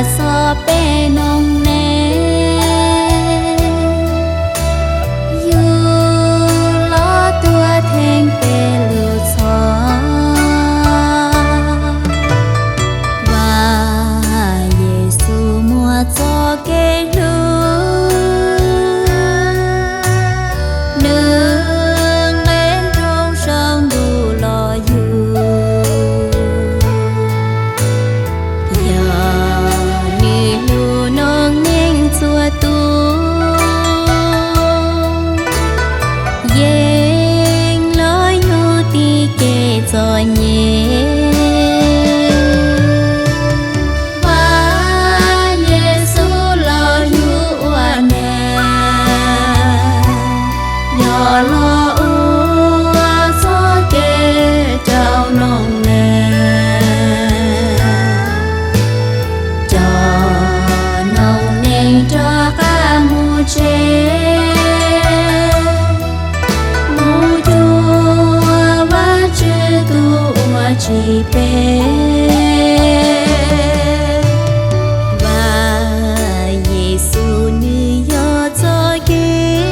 txog peb noob neej, yug los tuag theej peb lub txhoj. Vaj Yexus muaj txoj kev hlub, nws nqe nroo saum ntuj los yug. Yog nws hlub noob neej txhua tus, yeej los yug tib kev txom nyem. Vaj Yexus los yug ua neeg, yog los ua txoj kev rau noob neej, coj noob neej rov qab mus tsev, mus cuag Vajtswv tus uas tsim peb. Vaj Yexus nws yog txoj kev,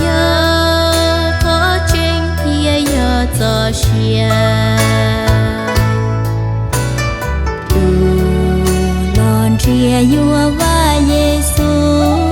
yog qhov tseeb thiab yog txoj sia. Tus los nrhiav yuav Vaj Yexus,